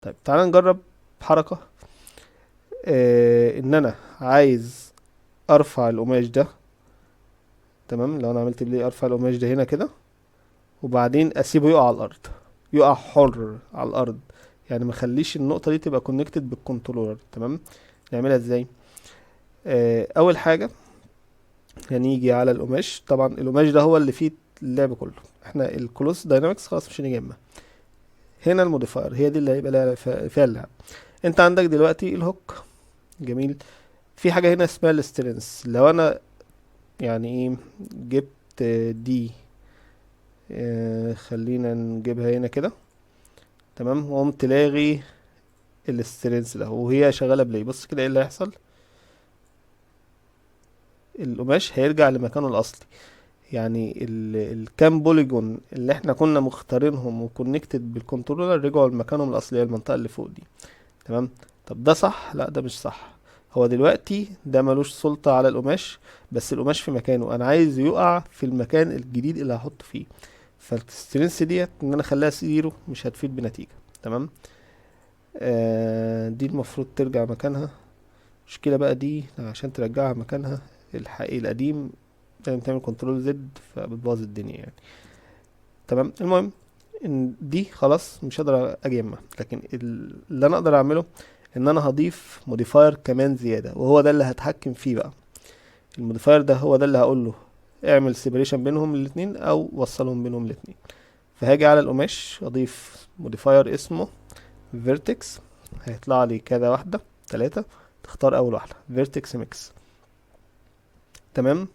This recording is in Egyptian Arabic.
طيب تعالى نجرب حركة. ان انا عايز ارفع القماش ده. تمام، لو انا عملت play ارفع القماش ده هنا كده، وبعدين اسيبه يقع على الارض، يقع حر على الارض، يعني ما اخليش النقطة دي تبقى connected بال controller. تمام، نعملها ازاي؟ اول حاجة هنيجي على القماش. طبعا القماش ده هو اللي فيه اللعب كله، احنا ال cloth dynamics خلاص مش هنيجي جنبها. هنا ال modifier هي دي اللي هيبقى لها فيها اللعب. انت عندك دلوقتي ال hook، جميل. في حاجة هنا اسمها ال strength. لو انا يعني ايه جبت دي، خلينا نجيبها هنا كده. تمام، وقمت لاغي ال strength ده وهي شغالة play. بص كده ايه اللي هيحصل، القماش هيرجع لمكانه الاصلي. يعني الكام polygon اللي احنا كنا مختارينهم و connected بال controller رجعوا لمكانهم الاصلي، المنطقة اللي فوق دي. تمام، طب ده صح؟ لا ده مش صح. هو دلوقتي ده ملوش سلطة على القماش، بس القماش في مكانه، انا عايز يقع في المكان الجديد اللي هحطه فيه. فال strength ديت ان انا اخليها zero مش هتفيد بنتيجة. تمام، دي المفروض ترجع مكانها. مشكلة بقى دي عشان ترجعها مكانها الحقيقي القديم لازم تعمل control Z، فبتبوظ الدنيا يعني. تمام، المهم ان دي خلاص مش هقدر اجمع، لكن اللي انا اقدر اعمله ان انا هضيف modifier كمان زيادة، وهو ده اللي هتحكم فيه بقى. ال modifier ده هو ده اللي هقول له اعمل separation بينهم الاتنين او وصلهم بينهم الاتنين. فهاجي على القماش اضيف modifier اسمه vertex، هيطلع لي كذا واحدة، 3، تختار اول واحدة vertex mix. تمام،